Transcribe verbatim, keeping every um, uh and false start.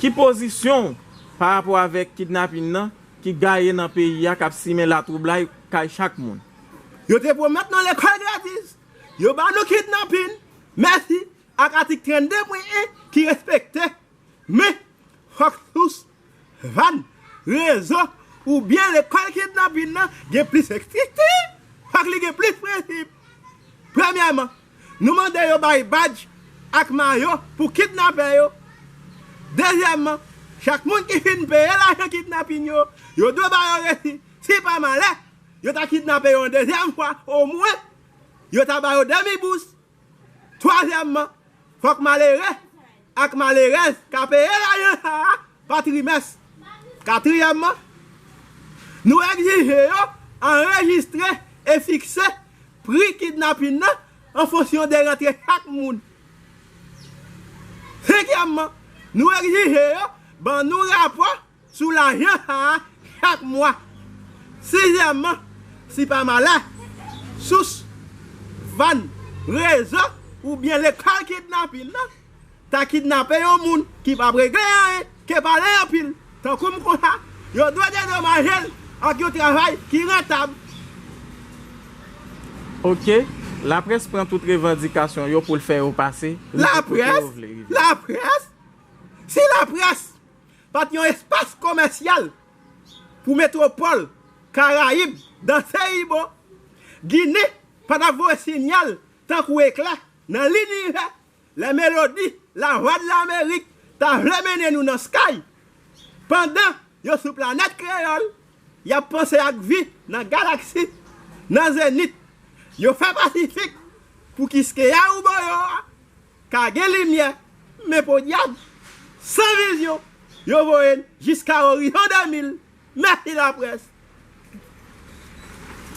Ki pozisyon w pa rapò avèk kidnapin nan ki gaye nan peyi a k ap simen latwoublay kay chak moun? Yo te pwomèt nou lekòl gratis. Yo ba nou kidnapin. Mèsi ak atik trannde pwen en ki respekte. Men, fòk sous, van, rezo, oubyen lekòl kidnapin nan gen plis estrikti. Fòk li gen plis prensip. Premyèman, nou mande yo bay badj ak mayo pou kidnapè yo. Dezyèmman, chak moun ki fin peye lajan kidnapin yo, yo dwe ba yo resi. Si pa malè, yo ta kidnape yo yon dezyèm fwa, omwen, yo ta ba yo demi bous. Twazyèmman, fòk malere ak malerèz ka peye lajan sa a pa trimès. Katriyèmman, nou egzije yo anrejistre e fikse pri kidnapin nan an fonksyon de rantre chak moun. Senkyèmman, nou egzije yo ban nou rapò sou lajan sa a chak mwa. Sizyèmman, si pa malè, sous, van, rezo oubyen lekòl kidnapin nan ta kidnape yon moun ki p ap regle anyen ke pale anpil, tankou m konsa, yo dwe dedomaje l ak yon travay ki rantab. Oke, laprès pran tout revandikasyon yo pou l fè yo pase. Rive kote yo vle rive. Laprès? Si laprès pa t yon espas komèsyal pou metwopòl Karayib, Danse Ibo, Ginen pa t ap voye sinyal tankou eklè nan linivè, lè melodi Lavwadlamerik ta vle mennen nou nan sky. Pandan yo sou planèt kreyòl, y ap panse ak vi nan galaksi, nan zenit. Yo fè Pasifik pou Kiskeya Uboyo a ka gen limyè, men podyab, san vizyon, yo voye n jiska orizon de mil. Mèsi laprès.